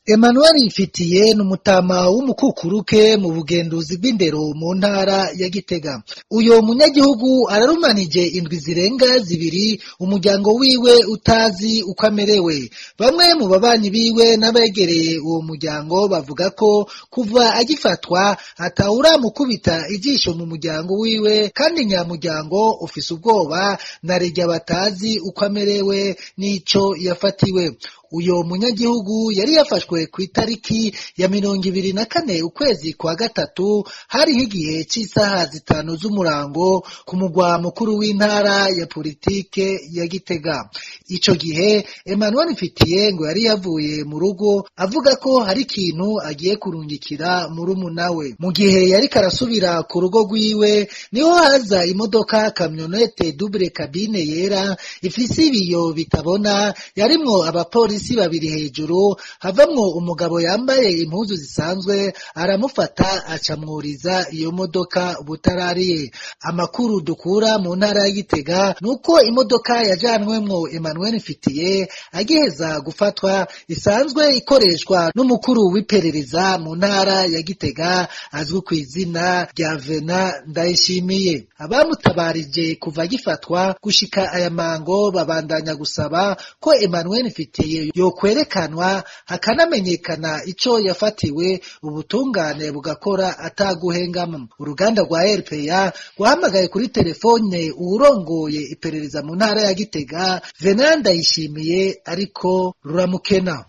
Emmanuel Mfitiye ni umutama w'umukukuruke mu bugenduzi bw'indero mu ntara ya Gitega. Uyo munyagihugu ararumanije indwi zirenga zibiri umuryango wiwe utazi uko amerewe. Bamwe mu babanyi biwe n'abegereye uwo muryango bavuga ko kuva agifatwa atawuramukubita ijisho mu muryango wiwe, kandi nyamuryango ufise ubwoba narirya batazi uko amerewe n'ico yafatiwe. Uyo munyagihugu yari yafashwe kw'itariki ya 24 ukwezi kwa gatatu, hariho igihe c'isaha 5 z'umurango ku mugwa mukuru w'intara ya politike ya Gitega. Ico gihe Emmanuel Mfitiye ngo yari yavuye mu rugo avuga ko hari ikintu agiye kurungikira murumuna we. Mu gihe yariko arasubira ku rugo rwiwe, niho haza imodoka kamyonete double cabine yera ifise ibiyo bitabona, yarimwo abapolisi babiri hejuru, havamwo umugabo yambaye impuzu zisanzwe, aramufata acamwuriza iyo modoka butarariye. Amakuru dukura mu ntara ya Gitega nuko imodoka yajanwemwo Emmanuel Mfitiye agiheza gufatwa isanzwe ikoreshwa n'umukuru w'iperereza mu ntara ya Gitega azwi kw'izina rya Vena Ndayishimiye. Abamutabarije kuva agifatwa gushika aya mango babandanya gusaba ko Emmanuel Mfitiye yokwerekanwa hakanamenyekana ico yafatiwe, ubutungane bugakora ataguhengama. Uruganda rwa RPA rwahamagaye kuri telefone uwurongoye iperereza mu ntara ya Gitega Vena Ndayishimiye, ariko ruramukena.